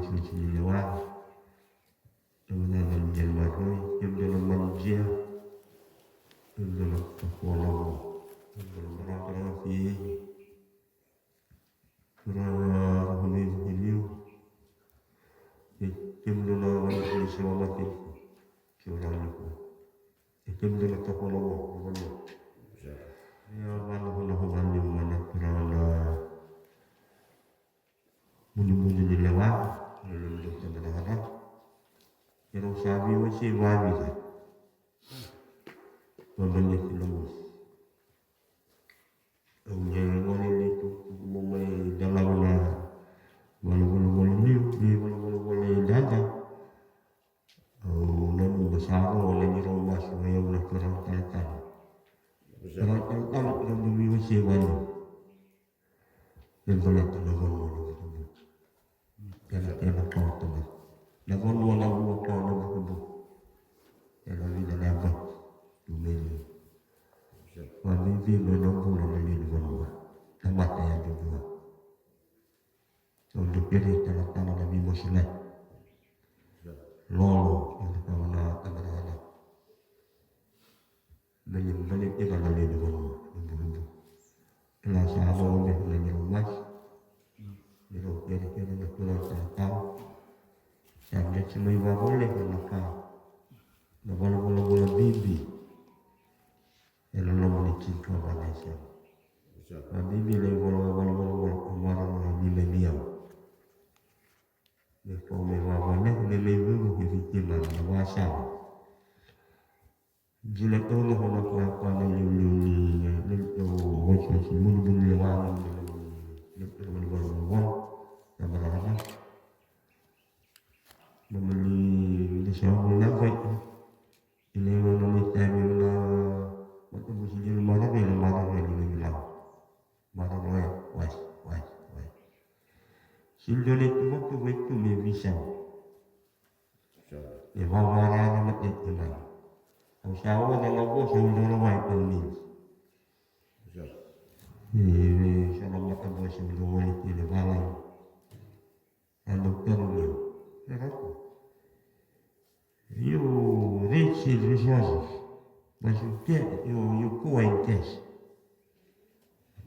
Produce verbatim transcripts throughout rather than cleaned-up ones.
Sili lewa. Kemudou na mani jia maroi, kemudou na mani jia. Kemudou na takolavo. Kemudou na marau kara na fie. Turaga na humi hiliu. Kemudou na mani jia sa wamate. Turaga ni ko. Kemudou na takolavo. Ia vana hona hova ni mana turaga na. Mulimuli ni lewa, na lomidou tamata. Keirau sa veiwasei vakavica. Vabaleti na mosi. Au ia gone ni tukutuku mo mai dalava na valavala liu, ni valavala dada. Au nanuma sa ro na ni rau masu, au na turaga talatala. Turaga talatala, keirau dau veiwasei vakavica. Me baleta na vanua na Vukebu. Kena kena kawa tamata. Na vanua na vua kawa na Vukebu. Kena vica na yabaki. Tu mai liu. Vakabibi mai na bula na lewe ni vanua. Tamata yadudua. Au dau kerei talatala na veimasulaki. Lolo, kena kawa na tamata. Na lewe ni vanua, na lewe ni vanua, na Vukebu. Kila sa vo me na lewe ni mas. Ni rau kerekere na kula sa tau. Sa deti mai vavoleka na ka. Na valavala bibi. E na loma ni tiko vana e sega. Vabibi na ivola valavala ko mara na lima ni au. Me kau mai vavaleka me mai vuvu ke viti mai na vasala. Dina tau na kona kua kua na liuliu ni na liuliu wasiwasi munimuni le vana ni na liuliu ni na liuliu ni vana ni vana. Na marama. Na mani ni sa mani na vai. Ina ina na mai taimi na matabusi ni mara ni na mara ni na liuliu. Maroroya, wai, wai, wai. Sili dua na ituvatuva e tu me veisau. E vavarara na tete mai. Au sa oca na vosa au dau rawai kau nini. E sa na mata vosa au dau wali kele valai. A dau taru meu. E rako. You rich in resources, but you get you you poor in cash.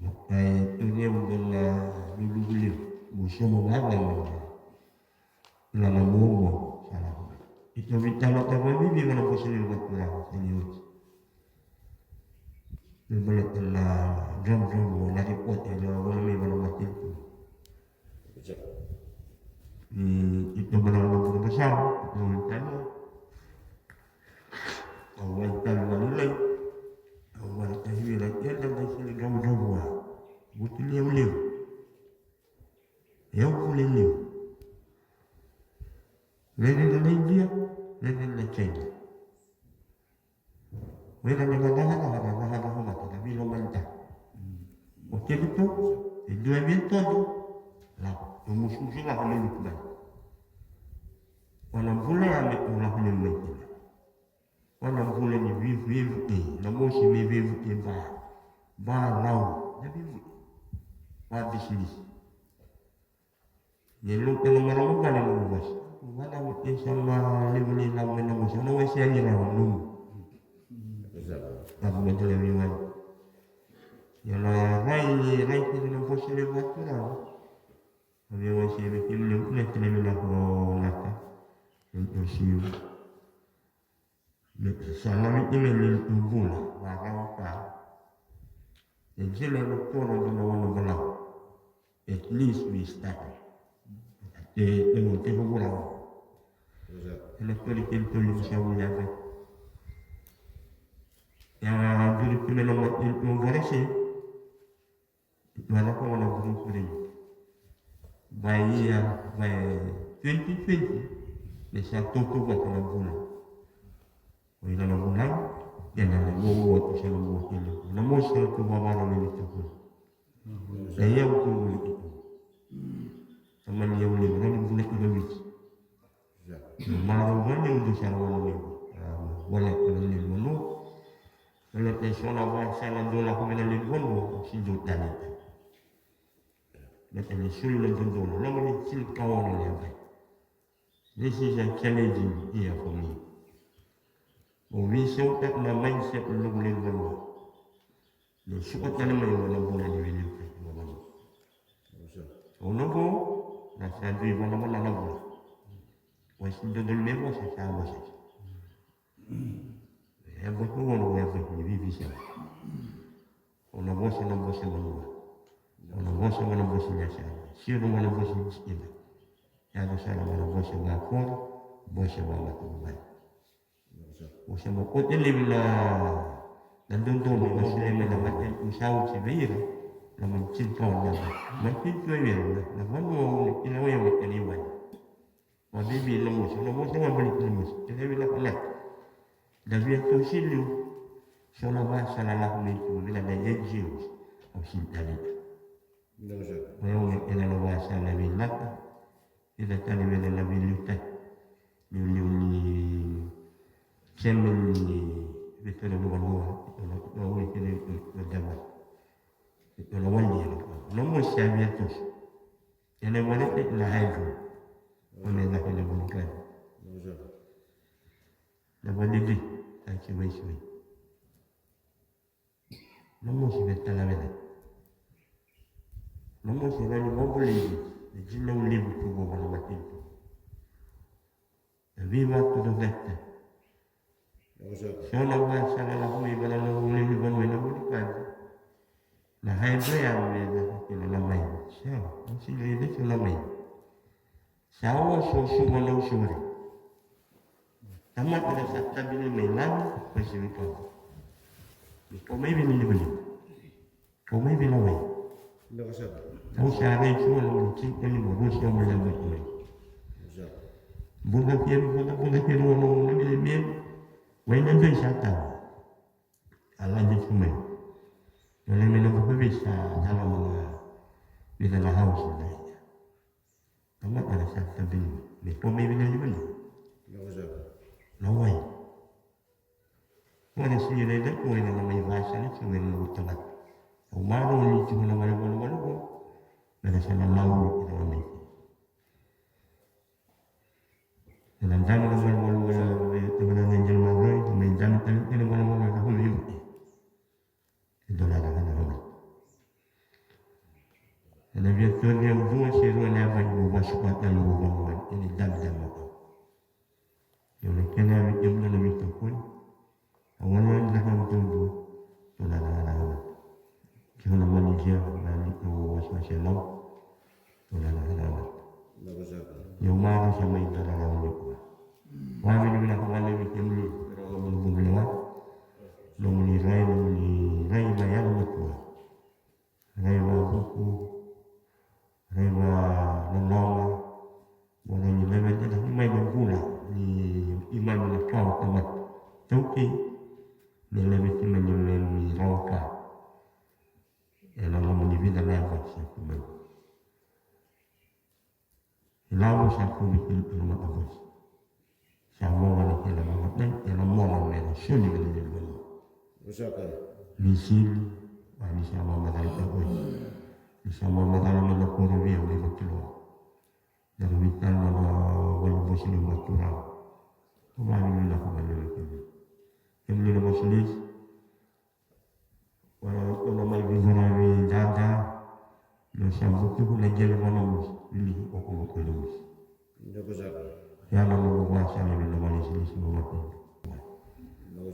Makai tu ni au bela lulu bili. Musomo vava na na na muomo. Sala. Ito vitalo tava vivi na bosi ni vakura. Sali uti. Ni bela tala drum drum na report na wala me vana mati. Ni ito mana na buka basau, ito mana talo. Au wai talo wali lai. Au wai talo wila kenda na sili gamu gamu wa. Buti liu liu. Eu kule liu. Lele na India, lele na China. Wena ni gadaga na gadaga na gadaga mata na vilo manta. O keli to, e dua e vilo to. La, o musu musu la hale ni kuma. Wana bula ya me o la hale ni kuma. Wana bula ni vivu vivu e, na mosi me vivu e ba. Ba lau, na vivu. Ba business. Ni luka na marama bale na uvas. Vana mo te sa ma levu ni lau me na mo sa na wai se ani rau numu. Na mo te levu ni wai. Ia na rai, rai te na bosi levu atu rau. A me wai se me te levu ni rai te levu na ko nata. Ni to siu. Me sa na me te levu ni tubula. Vana o ka. E jele no toro dona wana bala. At least we started. Te te mo te mo bula. Ena tori ken tori mo sa mo yaka. Ya duri pina na mo te mo bula se. Mana ko wana bula kuri. By year, by twenty twenty. Me sa toto ko na bula. O ira na bula. Kena na mo mo to sa na mo kena. Na mo sa to ba ba na me to. Sa ia u tu vuli tu. Sa mani ia u levu, rani vuli tu na viti. Marau vani u tu sa rau vani levu. Wale tu na levu vanu. Wale tu sa na vani sa na dola ko vena levu vanu, si do tani. Wale tu na sulu na dola, na mani sili kawa na levu. This is a challenging year for me. Mo veisautaka na mindset ni nomu lewe ni vanua. Mo suka tale mai mo na bula ni veiliutaki ni vanua. Au na vo, na sa dui vanavana na bula. Wasi dodonu me vosa sa vosa. E vosa ono e vosa ni vivisau. O na vosa na vosa vanua. O na vosa na vosa ni yasana. Siro na vosa ni sikina. Yaco sara na vosa vakoro, vosa vamatububai. O sa mo kote levi na na dodonu na sile mai na mate u sa oti vei ira na matinitau na matinitau vei ira na vanua o na kila wai o na kila iwai. Vabibi na mosi, na mosi ga baleti na mosi. Kila vei na kalati. Na via tosi liu. So na vasala lako mai tu vei na N G Os. Au sini talita. Mai au ga kila na vasala vei lata. Ina tani vei na viliuta. Liuliu ni chairman ni vei tona vanua. Ina uli kina ina dama. Ina wani ina. Na mosi a via tosi. Ena vanete na hydro. Ome na kena vunikani. Na vanete. Aki waiswai. Na mosi me tala vena. Na mosi na ni mobo levu. Ni jina u levu tu mo vana matini. Na viva tu na veta. So na vasala na kumi vana na uli ni vanua ina vunikani. Na hydro ya me na kina na mai. So, na sila ina so na mai. Sa oso suma na usuri. Tamata na sa tabini mai lami, mai sivitoko. Ni ko mai vini ni vini. Ko mai vini wai. Au sa rai suma na uli tiko ni mo rusi au mai lami ko mai. Buda kiri, buda, buda kiri, wana wana mele mele. Wai na doi sa tawa. Ala ni sumai. Wala mele buka vei sa tala manga. Vei na house na. Tamata na sa tabini. Me ko mai vini ni vini. Na wai. Wana sini na ida ko ina na mai vasa ni sumai na utamata. Au maro ni sumai na wale wale wale ko. Na sa na lau ni ina wale. Ena dami na malumalumu ena ivana na Angel Maroi, mai dami tale kina malumalumu ena hulu iuti. E dua na ka na hulu. Ena via toni au dua se rua na yavai mo vasuka tale mo vamuani, ena dami dami mo kau. Ena kena yavai kemuna na vei tokoni. Au wana ni na kau tau dua. Tuna na hana hana. Kihuna mani jia, na ni kau waswasya lau. Tuna na hana hana. Ia u mara sa mai tara na uli kua. Wami ni vinaka vale vi kemuni, kura na mulu mulu lewa. Nomuni rai, nomuni rai na yalo matua. Rai vavuku, rai vananoma. Mo rai ni leve dina, ni mai na bula, ni imami na kawa tamata. Taukei, ni leve kina ni me ni rawa ka. Ena nomuni vida na yavaki sa tu mai. Ilavo sa kuvi kina ena matavosi. Sa moga ni kina mamatai, ena moga me na soli kina ni lulu. Ni sili, a ni sa mamacala ta oi. Ni sa mamacala me na koro via me na kilo. Na vitana na wali bosi ni matura. Ko mani ni na ko mani ni kina. Kemuni na bosi ni Wana, wana mai vivara vei dada. Lo sa butuku na jele vana musi. Ili oko mo kele musi. Yana mo mo vasa na vina mani silisi mo mati.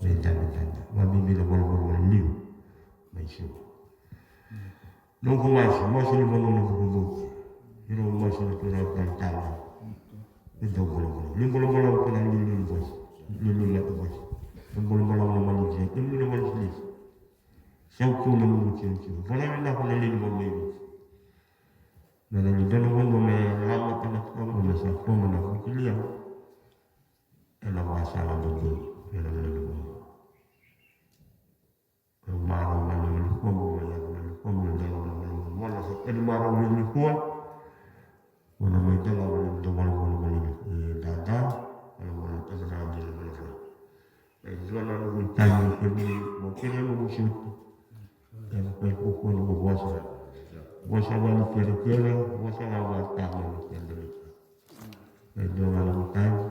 Vei dada dada. Wa bibi na vana vana vana liu. Mai siu. Noqu masu, masu ni vanua na vukuvuku. Ira masu na tura talitali. Ni dau bolabolavu. Ni bolabolavu kena lili ni vosi. Lili ni mata vosi. Ni bolabolavu na malitia. Ni lili na malitia. Sau tu na mumu tiutiu. Vana ni nako na lili vanua i vosi. Na lili dua na vanua me lama tana tu na vanua me sa toma na vukilia. Ena vasa na dodonu. Ena lili vanua. Marau mai na wali komu, mai na wali komu, na dela na wali komu, mona sa keni marau mai nikua. Mona mai dela wali komu, wali komu, wali komu, e dada, wali komu, tata na wali komu, wali komu. E dua na wali komu, tani kemi, mo kere mo mo siuti. E mo kai kukua na mo vosa. Vosa wali kere kere, vosa na wali tani kere kere. e dua ga na mataqu,